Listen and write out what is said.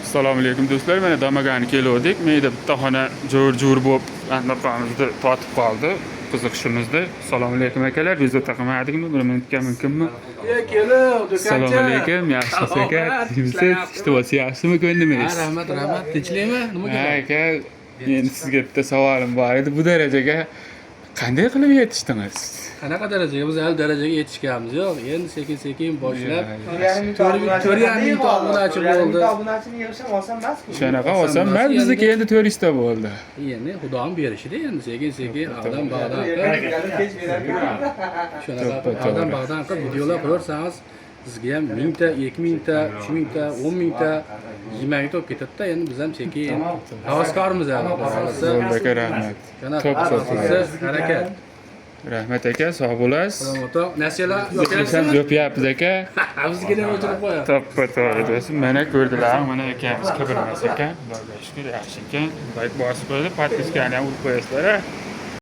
Assalomu alaykum, do'stlar. Mana Damagani keluvdik. Menda bitta xona jo'r-jo'r bo'lib anaqamizda tortib qoldi. Qiziqishimizda. Assalomu alaykum, akalar. Bezovta qilmadikmi? Bir minutga mumkinmi? Kelib, do'konchi. Assalomu alaykum. Yaxshimisiz, aka? Tinchmisiz? Ishlayapsiz, yaxshimi ko'ndingiz? Ha, rahmat, rahmat. Tinchlikmi? Nima Ha, kerak? aka, endi sizga bitta savolim bor edi. Bu darajaga qanday qilib yetishdingiz? Qanaqa darajaga? Biz hali darajaga yetishganimiz yo'q. Endi sekin-sekin boshlab 4,5 4,5 mingta obunachi bo'ldi. Obunachini yig'ishim oson emas-ku. Shunaqa oson emas, bizniki endi 400 ta bo'ldi. Endi Xudoning berishida endi sekin-sekin ag'dan bag'dan qilib, Kech berarkan. shunaqa To'ppa ag'dan to'g'ri. bag'dan qilib videolar qo'yarsangiz, sizga ham 1000 ta, 2000 ta, 3000 ta, 10 000 ta, 20 000 ta bo'lib ketadi-da. Endi biz ham sekin havaskormiz hali, Xudo xohlasa. Bo'ldi, aka, rahmat. Shunaqa To'p to'p. harakat. Rahmat, aka, sog' bo'lasiz. Xudo nasiyalar. Biz yo'pyapmiz, aka. Bizga ham o'chirib qo'yadi. To'ppa to'g'ri, do'stim. Mana ko'rdilar, mana akamiz kibirmas ekan. Xudoga shukur, yaxshi ekan. Layk bosib qo'ydi, подписка ni ham urib qo'yasizlar. A.